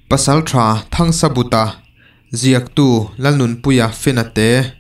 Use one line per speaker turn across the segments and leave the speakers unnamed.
Pasaltha Thangsabuta, Ziaktu Lalnunpuia Finate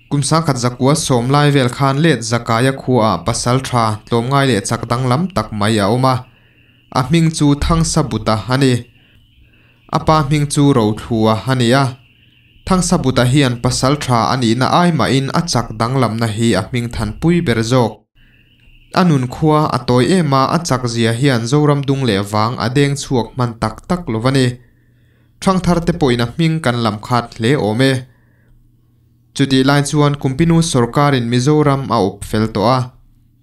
Kum 19 sawm lai vel khan let Zakaia khuaah pasaltha tlawmngai leh chak danglam tak mai a awm a, a hming chu Thangsabuta a ni. A pa hming chu Rothlua a ni a. Thangsabuta hian pasaltha a nihna ai mahin a chak danglamna hi a hming thanpui ber zawk. A nun khua a tawi em a, a chak zia hian Zoram dung leh vang a deng chhuak hman tak tak lo a ni. Thangthar te pawhin a hming kan lam khat hle awm e. Chutih lai chuan Kumpinu sawrkarin Mizoram a awp fel tawh a,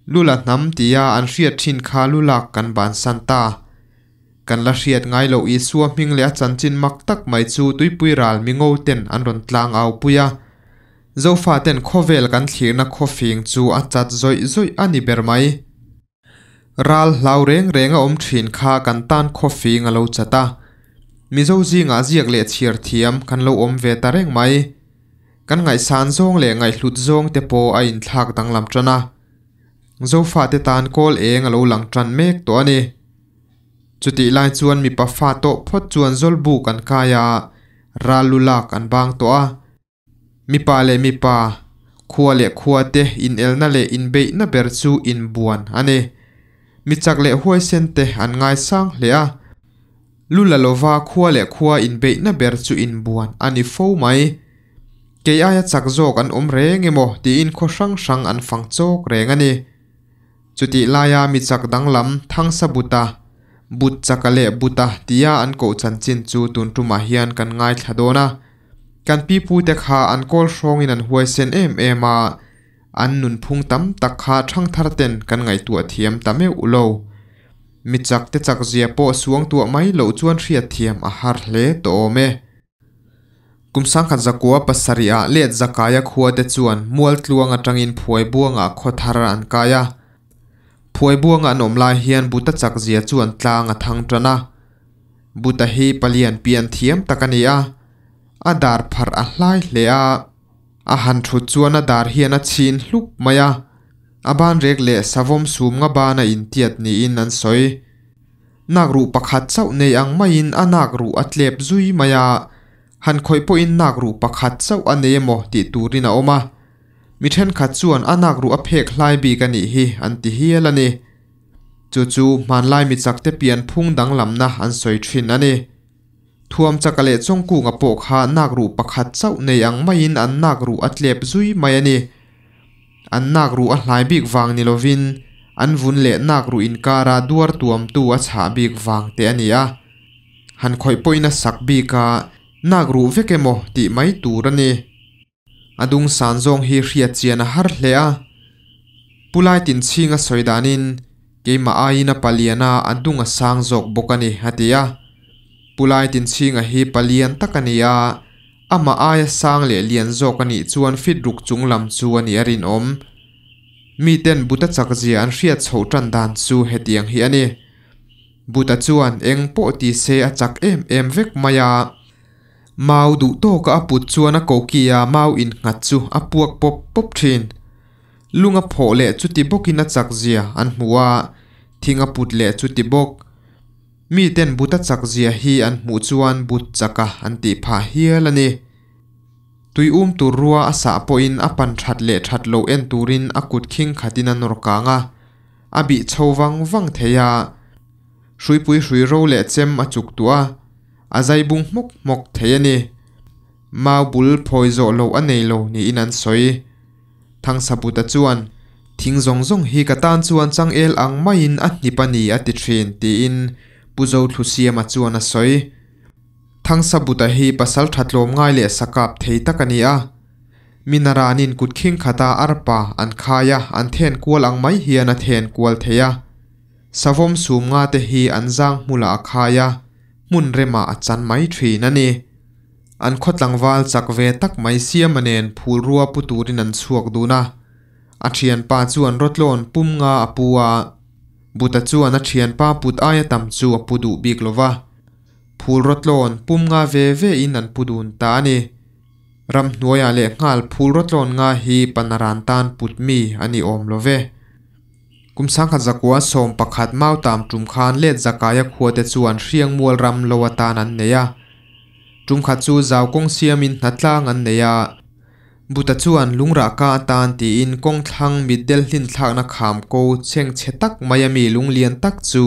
Lula hnam tia an hriat thin kha lulak kan bansan ta. Kan la hriat ngai loh Isua hming leh a chanchin mak tak mai chu tuipui ral mingo ten an rawn tlang au pui a. Zofa ten khawvel kan thlirna khawfing chu a chat zawih zawih a ni ber mai. Ral hlau reng reng a awm thin kha kan tan khawfing a lo chat a. Mizo zingah ziak leh chhiar thiam kan lo awm ve ta reng mai. Kan ngaihsan zawng leh ngaihhlut zawng te pawh a inthlak danglam tan a. Zofate tan kawl eng a lo lang tan mek tawh a ni. Chutih lai chuan mipa fa tawh phawt chuan zawlbuk an kai a, ral lu lak an bang tawh a. Mipa leh mipa, khua leh khua te inelna leh inbeihna ber chu inbuan a ni. Mi chak leh huaisen te an ngaisang hle a. Lu la lova khua leh khua inbeihna ber chu inbuan a ni fo mai. Kei aia chak zawk an awm reng emaw tiin khaw hrang hrang an fang chawk reng a ni. Chutih laia mi chak danglam Thangsabuta, Butchaka leh Buta tia an koh chanchin chu tun tumah hian kan ngaithla dawn a. Kan pipute kha an kawl hrawngin an huaisen em em a, an nunphung tam tak kha thangthar ten kan ngaihtuah thiam ta meuh lo. Mi chak te chak zia pawh suangtuah mai loh chuan hriatthiam a har hle tawh awm e. Kum 1907 ah let Zakaia khua te chuan Mualtluang atangin Phuaibuangah khaw thar an kai a. Phuaibuanga an awm lai hian Buta chak zia chuan tlang a thang tan a. Buta hi palian pian thiam tak a ni a, a dar pharh a hlai hle a. A han thut chuan a dar hian a chhin hlup mai a, a ban rek leh savawm sum nga ban a intiat niin an sawi. Nak ruh pakhat chauh nei ang maiin a nak ruh a tlep zui mai a, han khawih pawhin nak ruh pakhat chauh a nei emaw tih turin a awm a. Mi thenkhat chuan a nak ruh a phek hlai bik a nih hi an ti hial a ni. Chu chu hmanlai mi chakte pian phung danglamna an sawi thin a ni. Thuam chaka leh Chawngkunga pawh kha nak ruh pakhat chauh nei ang maiin an nak ruh a tlep zui mai a ni. An nak ruh a hlai bik vang ni lovin an vun leh nak ruh inkara duar tuamtu a chhah bik vang te a ni a. Han khawih pawhin a sak bik a, nak ruh vek emaw tih mai tur a ni. A dung san zawng hi hriat chian a har hle a. Pu Laitin chhing a sawi danin, Keimah aiin a palian a, a dung a sang zawk bawk a ni, a ti a. Pu Laitin chhinga hi palian tak a ni a, amah aia sang leh lian zawk a nih chuan fit ruk chung lam chu a nih a rinawm. Miten Buta chakzia an hriat chhoh tan dan chu hetiang hi a ni. Buta chuan eng pawh ti se a chak em em vek mai a. Mau duh tawka a put chuan a kokia mau innghat chu a puak pawp pawp thin. Lung a phawh leh chuti bawkin a chak zia an hmu a, thing a put leh chuti bawk. Miten but a chak zia hi an hmuh chuan but chaka an tih phah hial a ni. Tui um tur rua a sah pawhin a pan that leh that loh en turin a kut khing khatin a nawr kang a, a bih chho vang vang thei a. Hruipui hrui ro leh chem a chuk tuah a. A zai bung hmawk hmawk thei a ni. Mau bul phawi zawh loh a nei lo niin an sawi. Thangsabuta chuan, Thing zawng zawng hi ka tan chuan changel ang maiin a hnip a ni a ti thin, tiin Pu Zothlusiama chuan a sawi. Thangsabuta hi pasal tha tlawmngai leh sakap thei tak a ni a. Minaranin kut khing khata arpa an khai a, an then kual ang mai hian a then kual thei a. Savawm sum nga te hi an zang hmulah a khai a, hmun remah a chan mai thin a ni. An khaw tlangval chak ve tak mai Siama nen phul rua pu turin an chhuak dun a. A thianpa chuan rawtlawn pum nga a pu a, Buta chuan a thianpa put aia tam chu a pu duh bik lo va. Phul rawtlawn pum nga ve ve in an pu dun ta a ni. Ramhnuaiah leh nghal phul rawtlawn nga hi Panaran tan put mi a ni awm lo ve. Kum 1911 mautam tum khan let zakaia khuate chuan Hriangmual ram lo atan an nei a. Tum khat chu zau kawng siamin hnatlang an nei a. Buta chuan lungrah ka atan tiin kawng thlang mitdel hlin thlakna kham ko chhengchhe tak mai a mi lung lian tak chu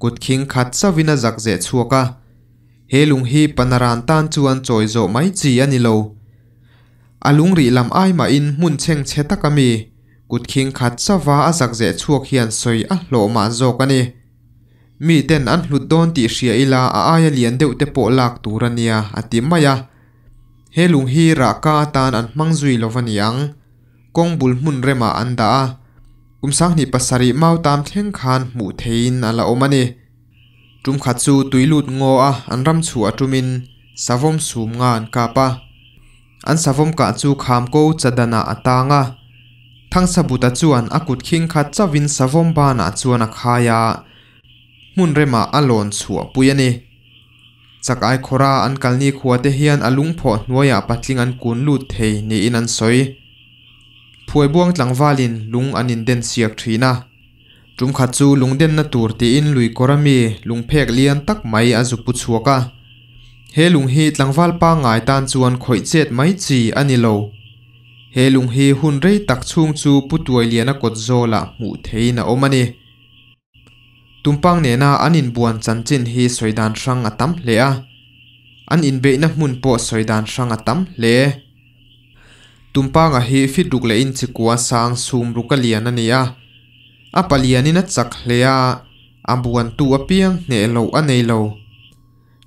kut khing khat chauhin a zak zeh chhuak a. He lung hi panaran tan chuan chawi zawh mai chi a ni lo. A lung rih lam ai mahin hmun chhengchhe tak a mi kut khing khat chauva a zak zeh chhuak hian sawi a hlawh mah zawk a ni. Mi ten an hlut dawn tih hria ila a aia lian deuh te pawh lak tur a nia a ti mai a. He lung hi rahka atan an hmang zui lo va niang. Kawng bul hmun remah an dah a. Kum 27 mautam thleng khan hmuh theihin a la awm a ni. Tum khat chu tui lut ngaw a an ram chhuah tumin savawm sum nga an kap a. An savawm kah chu kham ko chadanah a tang a. Thangsabuta chuan a kut khing khat chauhin savawm banah chuan a khai a, hmun remah a lawn chhuah pui a ni. Chak ai khawra an kalni khua te hian a lungphawh hnuaiah patling an kun lut thei niin an sawi. Phuaibuang tlangvalin lung an inden siak thin a. Tum khat chu lungdenna tur tiin lui kawr ami lungphek lian tak mai a zu pu chhuak a. He lung hi tlangval pangngai tan chuan khawih chet mai chi a ni lo. He lung hi hun rei tak chhung chu Pu Tuailiana kawt zawlah hmuh theihin a awm a ni. Tumpang nena an inbuan chanchin hi sawi dan hrang a tam hle a. An inbeihna hmun pawh sawi dan hrang a tam hle. Tumpanga hi fit ruk leh inchikua sang sum ruk a lian a ni a. A palianin a chak hle a, a buantu apiang hneh loh a nei lo.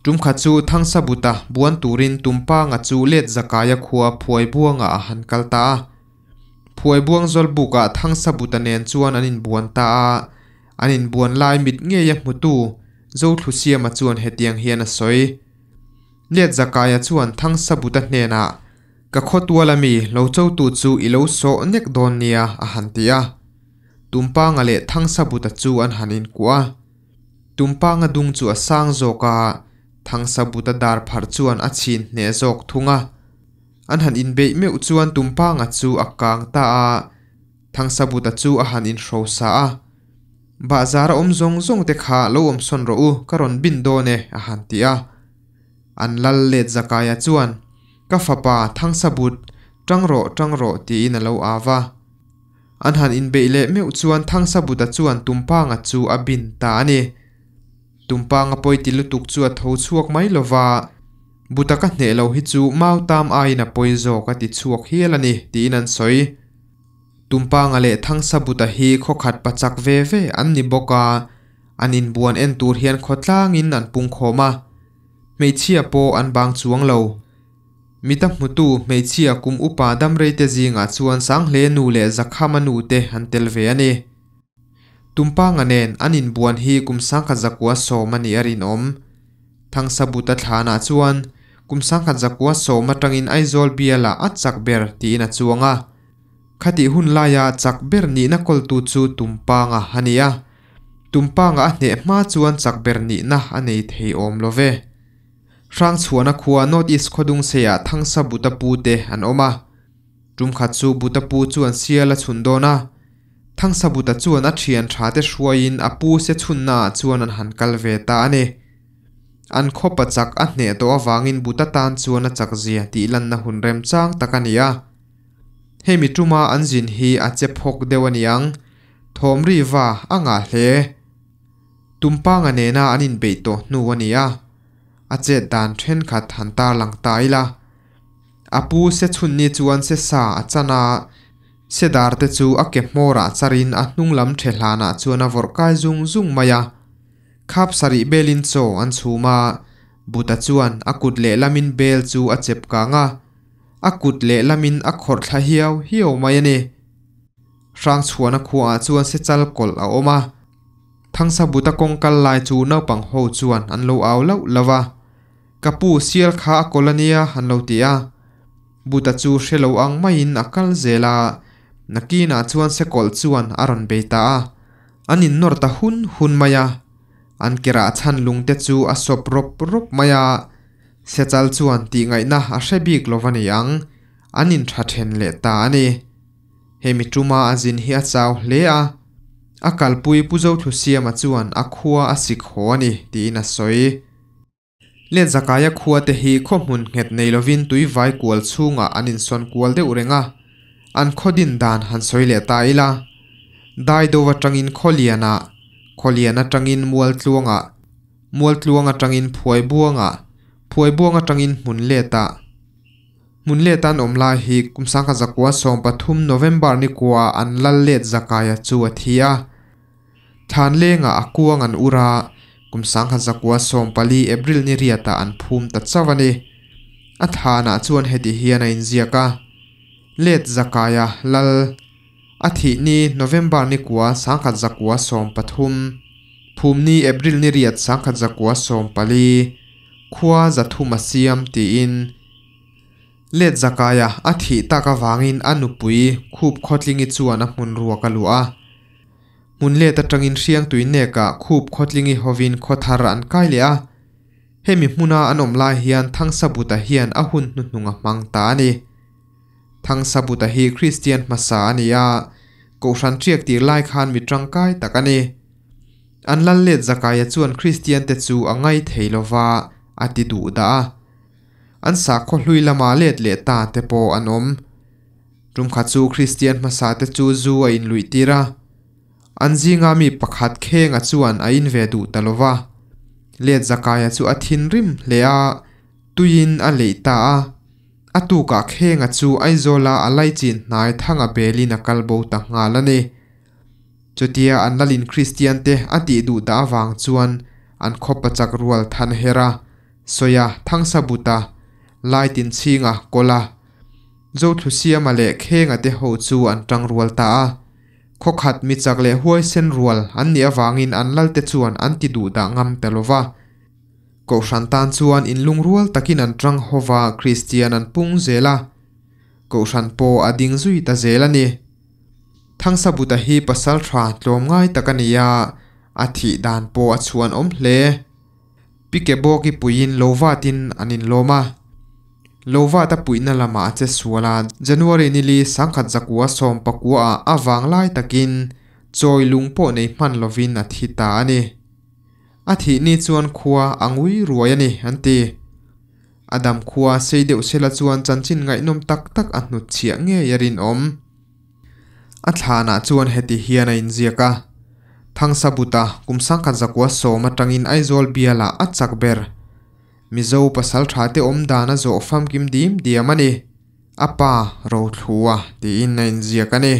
Tum khat chu Thangsabuta buan turin Tumpanga chu let zakaia khua Phuaibuangah a han kal ta a. Phuaibuang zawlbukah Thangsabuta nen chuan an inbuan ta a, an inbuan lai mit ngeia hmutu Zothlusiama chuan hetiang hian a sawi. Let zakaia chuan Thangsabuta hnenah, Ka khawtual ami lo chotu chu i lo sawh nek dawn nia a han ti a. Tumpanga leh Thangsabuta chu an han inkuah a. Tumpanga dung chu a sang zawk a, Thangsabuta dar pharh chuan a chhin hneh zawk thung a. An han inbeih meuh chuan Tumpanga chu a kang ta a, Thangsabuta chu a han inhrosa a. Bahzar a awm zawng zawng te kha lo awm sawn rawh u, ka rawn bin dawn e, a han ti a. An lal let Zakaia chuan, Ka fapa, Thangsabut, tang rawh, tang rawh, tiin a lo au va. An han inbeih leh meuh chuan Thangsabuta chuan Tumpanga chu a bin ta a ni. Tumpanga pawi ti lutuk chu a tho chhuak mai lo va, Buta ka hneh lo hi chu Mautam aiin a pawi zawk a ti chhuak hial a ni, tiin an sawi. Tumpanga leh Thangsabuta hi khawkhat pachak ve ve an ni bawk a, an inbuan en tur hian khawtlangin an pungkhawm a, hmeichhia pawh an bang chuang lo. Mita hmutu hmeichhia kum upa damreite zingah chuan Sanghle nu leh Zakhama nu te an tel ve a ni. Tumpanga nen an inbuan hi kum 1910 a nih a rinawm. Thangsabuta thlanah chuan kum 1910 atangin Aizawl bialah a chak ber tiin a chuang a. Khatih hun laia chak ber nihna kawltu chu Tumpanga a ni a. Tumpanga a hneh hma chuan chak ber nihna a nei thei awm lo ve. Hrangchhuana khua North East khawdungseiah Thangsabuta pu te an awm a. Tum khat chu Buta pu chuan sial a chhun dawn a. Thangsabuta chuan a thian tha te hruaiin a pu se chhunnaah chuan an han kal ve ta a ni. An khaw pachak a hneh tawh avangin Buta tan chuan a chak zia tih lanna hun remchang tak a ni a. Hemi tuma an zin hi a che phawk deuh a niang, thawm ri va a ngah hle. Tumpanga nena an inbeih tawh hnu a ni a. A chet dan thenkhat han tarlang ta ila. A pu se chhunni chuan se sa a chan a, se dar te chu a ke hmawrah charin a hnung lam the hlanah chuan a vawrh kai zung zung mai a. Khap sarih belin chaw an chhum a, Buta chuan a kut lehlamin bel chu a chep kang a, a kut lehlamin a khawrh thla hiau hiau mai a ni. Hrangchhuana khuaah chuan se chal kawlh a awm a, Thangsa Buta kawng kal lai chu naupang ho chuan an lo au lauh lauh a. Ka pu sial kha a kawl a nia an lo ti a. Buta chu hre lo ang maiin a kal zel a, nakinah chuan sekawlh chuan a rawn bei ta a. An innawr ta hun hun mai a. An kerah chhan lungte chu a sawp rawp rawp mai a. Sechal chuan tihngaihna a hre bik lo va ni ang, an intha then leh ta a ni. Hemi tuma a zin hi a chau hle a. A kalpui Pu Zothlusiama chuan a khua a sik haw a ni tiin a sawi. Letzakaia khua te hi khaw hmun nghet nei lovin tuivai kual chhungah an insawn kual deuh reng a, an khaw din dan han sawi leh ta ila. Daido atangin Khawlianah, Khawlian atangin Mualtluangah, Mualtluang atangin Phuaibuangah, Phuaibuang atangin Hmunletah, Hmunlet an awm lai hi kum 1913 November ni kuaah an lal let Zakaia chu a thi a. Thlanlengah a kuang an ur a, kum 1914 April ni riatah an phum ta chauh a ni. A thlanah chuan heti hian a inziak a, Let Zakaia lal a thih ni November ni kua 1913, phum ni April ni riat 1914, khua 300 a siam tiin. Let Zakaia a thih tak avangin a nupui Khup Khawtlingi chuan a hmun ruak a luah a. Hmun let atangin Hriangtui nekah Khup Khawtlingi hovin khaw thar an kai leh a. Hemi hmuna an awm lai hian Thangsabuta hian a hun hnuhnung a hmang ta a ni. Thangsabuta hi Kristian hmasa a ni a, Kohhran ṭiak tir lai khan mi ṭangkai tak a ni. An lal let Zakaia chuan Kristiante chu a ngai thei lova a ti duh dah a. An sakhaw hlui lama let leh ta te pawh an awm. Tum khat chu Kristian hmasa te chu zu a inluih tir a. An zinga mi pakhat Khenga chuan a in ve duh ta lo va. Let Zakaia chu a thinrim hle a, tuiin a leih ta a. A tukah Khenga chu Aizawla a laichin hnai Thanga belin a kal bo ta nghal a ni. Chutia an lalin Kristian te a tih duh dah avang chuan an khaw pachak rual than her a. Sawia, Thangsabuta, Laitinchhinga, Kawla, Zothlusiama leh Khenga te ho chu an tang rual ta a. Khaw khat mi chak leh huaisen rual an nih avangin an lalte chuan an ti duh dah ngam ta lo va. Kohhran tan chuan inlungrual takin an tang ho va, Kristian an pung zel a. Kohhran pawh a ding zui ta zel a ni. Thangsabuta hi pasal tha tlawmngai tak a ni a, a thih dan pawh a chhuanawm hle. Pike bawki puiin lo vatin an inlawm a. Lo vat a puihna lamah a che sual a, January nili 1919 ah a vanglai takin chawi lung pawh nei hman lovin a thi ta a ni. A thih ni chuan khua a ngui ruai a ni, an ti. A dam khua sei deuh sela chuan chanchin ngaihnawm tak tak a hnutchhiah ngei a rinawm. A thlanah chuan heti hian a inziak a, Thangsabuta kum 1910 atangin Aizawl bialah a chak ber. Mizo pasal thate awm dan a zawh famkim dim diam a ni. A pa Rothlua tiin a inziak a ni.